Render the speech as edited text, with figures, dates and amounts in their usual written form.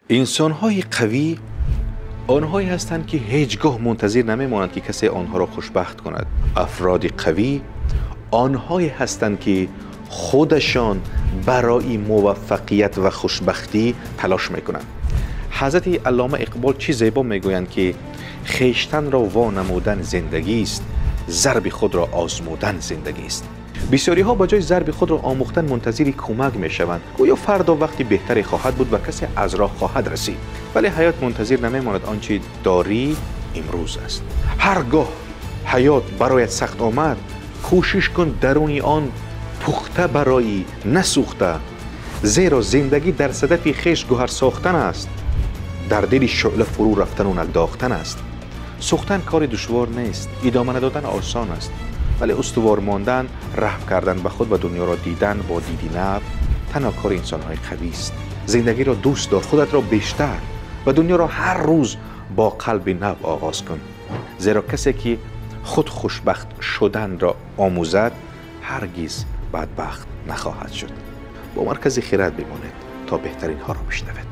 Инсонҳои қавӣ онҳое ҳастанд, ки ҳеҷ гоҳ мунтазир намемонанд, ки касе онҳоро хушбахт кунад. Афроди қавӣ онҳое ҳастанд, ки худашон барои муваффақият ва хушбахтӣ талош мекунанд. Ҳазрати Аллома Иқбол чӣ зебо мегӯянд, ки хештанро во намудан зиндагист, зарби худро озмудан зиндагист. Бисёриҳо ба ҷои зарби худро омӯхтан мунтазири кӯмак мешаванд. Гӯё фардо вақти беҳтаре хоҳад буд ва касе аз роҳ хоҳад расид. Вале ҳаёт мунтазир намемонад, он чи дорӣ имрӯз аст. Ҳар гоҳ ҳаёт бароят сахт омад, кӯшиш кун даруни он пухта барои насӯхта, зеро зиндагӣ дар садафи хеш гӯҳар сохтан аст, дар дили шӯъла фурӯ рафтану нагдохтан аст. Сӯхтан кори душвор нест, идома надодан осон аст, вале устувор мондан, раҳм кардан ба худ ва дунёро дидан бо диди нав танҳо кори инсонҳои қавист. Зиндагиро дӯст дор, худатро бештар ва дунёро ҳар рӯз бо қалби нав оғоз кун, зеро касе ки худ хушбахт шуданро омӯзад, ҳаргиз бадбахт нахоҳад шуд. Бо Маркази Хирад бимонед, то беҳтаринҳоро бишнавед.